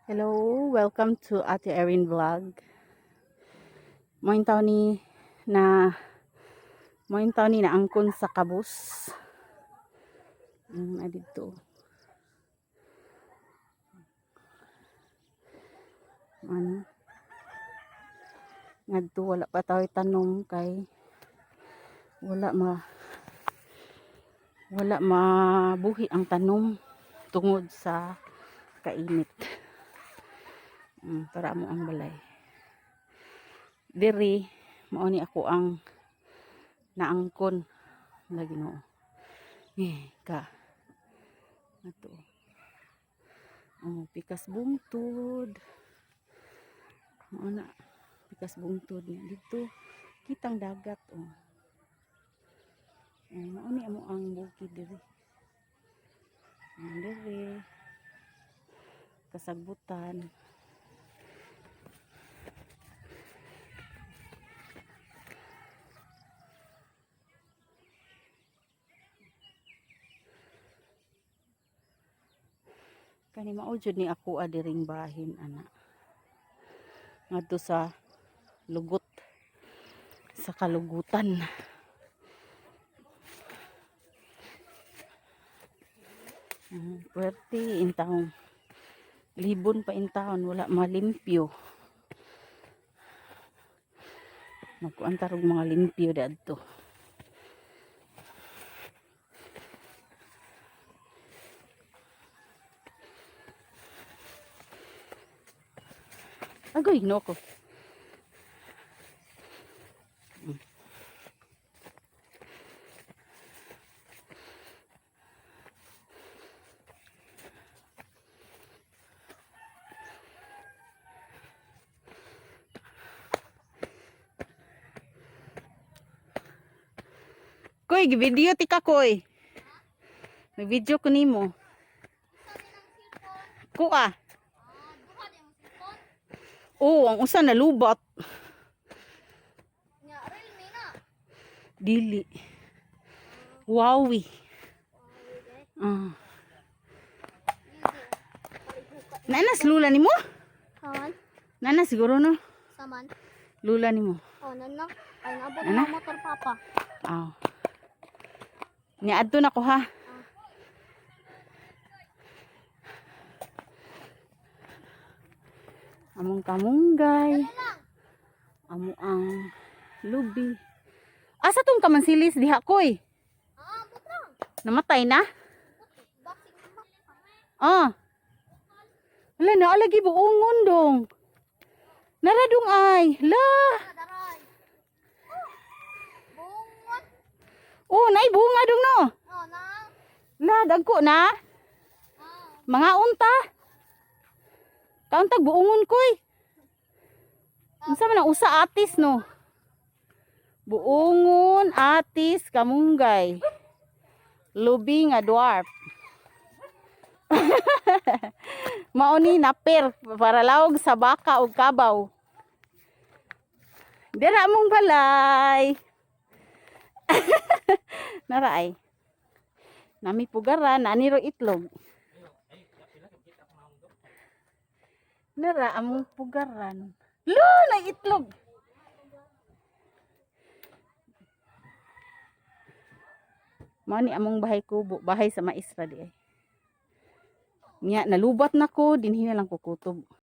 Hello, welcome to Ate Erin Vlog. Moin taon ni na moin taon ni naangkon sa kabus. Na didto. Ano? Ngadto wala pa tayo tanom kay wala mabuhi ang tanom tungod sa kainit. Para mo ang balay. Diri mao ni ako ang naangkon lagi, no. Eh, ka. Ato. Oh, pikas bungtod. Mao na pikas bungtod niya dito. Kitang dagat, oh. Oh, mao ni amo ang bukid diri. Ang diri kasagbutan. Kani mao jud ni ako adiring bahin ana. Ngadto sa lugot, sa kalugutan. Puwerte intawon. Libon pa intawon, wala malimpyo. Magkuan tarog mga limpyo dadto. Agoy, no ko. Koy, video tika, koy. Nag-video ko nimo. Kuha. Oh, ang usa nalubat. Nya, Realme na. Dili. Huawei. Ah. Nanas lula nimo? Saman? Nana siguro, no? Saman? Lula nimo. Oh, nanak. Ay, naabot Ana? na motor, papa. Aw. Nya adto na ko, ha. Among kamunggay. Amo ang lubi. Asa tong kamansilis diha, koy? Ah, abot lang. Namatay na? Boxing na. Ah. Wala na alagi buongon dong. Naradong ay. La. Daray. Oh. Bungot. Oh, nay bunga dong, no. Oh, na. La, dagko na. Ah. Mga unta. Kauntag buongon, koy. Unsa man ang usa, atis, no? Buongon, atis, kamunggay. Lubi nga dwarf. Mao ni naper para lawog sa baka ug kabaw. Dira mong balay. Nara ay. Nami pugaran, nani ro itlog. Nara among pugaran. Lo, na itlog. Mao ni among bahay kubo, bahay sa maestra di ay. Nya nalubat na ko, dinhi na lang ko kutob.